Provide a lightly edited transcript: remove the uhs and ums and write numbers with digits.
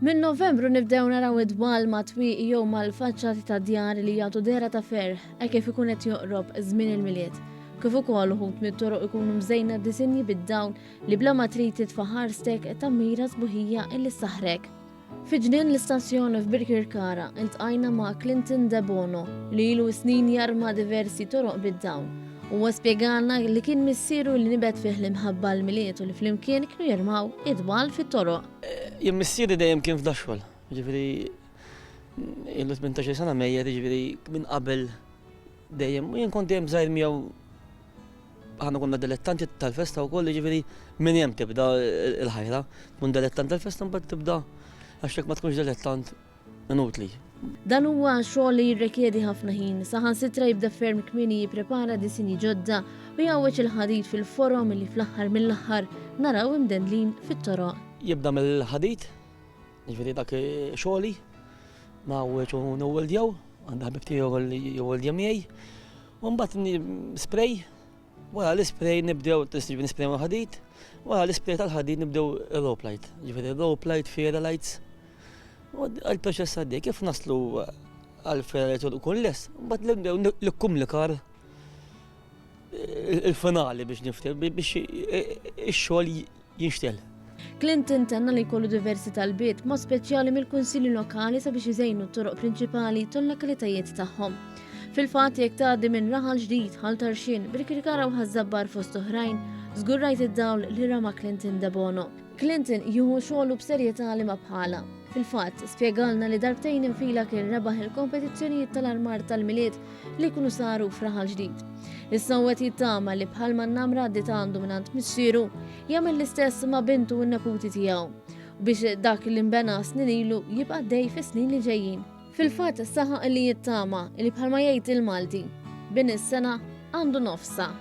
Minn Novembru nibdew naraw id-dwal ma' twieqi jew mal-faċċati ta' djar li jagħtu dehra ta' ferħ hekk kif ikun qed joqrob żmien il-Milied. Kif ukoll uħud mit-toroq ikunu mżejna b'disinji bid-dawl li bla ma trid titfa' ħarstek tammira sbuħija illi ssaħħrek. Fi ġnien l-istazzjon f'Birkirkara iltqajna ma' Clinton Debono li ilu snin jarma diversi toroq bid-dawl. Huwa spjegalna li kien missieru li nibet fih l-imħabba għall-Milied u li flimkien kienu jarmaw id-dwal fit-toroq. Jien missieri dejjem kien f'dax-xogħol, jiġifieri ilu 18-il sena mejjet, jiġifieri minn qabel dejjem, u jien kont dejjem żgħir miegħu aħna konna dilettanti tal-festa wkoll, jiġifieri minn hemm tibda l-ħajra. Tkun dilettant tal-festa mbagħad tibda għax jekk ma tkunx dilettant inutli. Dan huwa xogħol li jirrikjedi ħafna ħin, saħansitra jibda ferm kmieni jipprepara disinji ġodda u jgħawweġ il-ħadid fil-forom li fl-aħħar mill-aħħar naraw imdendlin fit-toroq. Jibda mill-ħadid, jiġifieri dak xogħli, ngħawweġ u nweldjaw, għandi ħabib tiegħi li jweldja miegħi. U mbagħad spray, wara l-ispray nibdew nisprejw il-ħadid, wara l-ispray tal-ħadid nibdew il-rope light, ġifieri rope light, fairy lights. U għal-proċess għaddej, kif naslu għal-fairy lights u kun les, mbagħad nibdew nikkumlikar il-finali biex niftem, biex ix-xogħol jinxtegħel. Clinton tenna li jkollu diversi talbiet, mod speċjali mill-kunsilli lokali sabiex iżejnu t-toroq prinċipali tal-lokalitajiet tagħhom. Fil-fatt jekk tgħaddi minn Raħal Ġdid, Ħal Tarxien, Birkirkara u Ħaż-Żabbar fost oħrajn, żgur rajt id-dawl li rama Clinton Debono. Clinton jieħu xogħlu b'serjetà li ma bħalha. Fil-fatt, spjegalna li darbtejn infila kien rebaħ il-kompetizzjonijiet tal-armar tal-Milied li jkunu saru f'Raħal Ġdid. Issa hu qed jittama li bħalma n-namra għaddiet għandu mingħand missieru, jagħmel l-istess ma' bintu u n-neputi tiegħu biex dak li nbena snin ilu jibqa' għaddej fis-snin li ġejjin. Fil-fatt saħaq li jittama li bħalma jgħid il-Malti, bin is-sena għandu nofsha.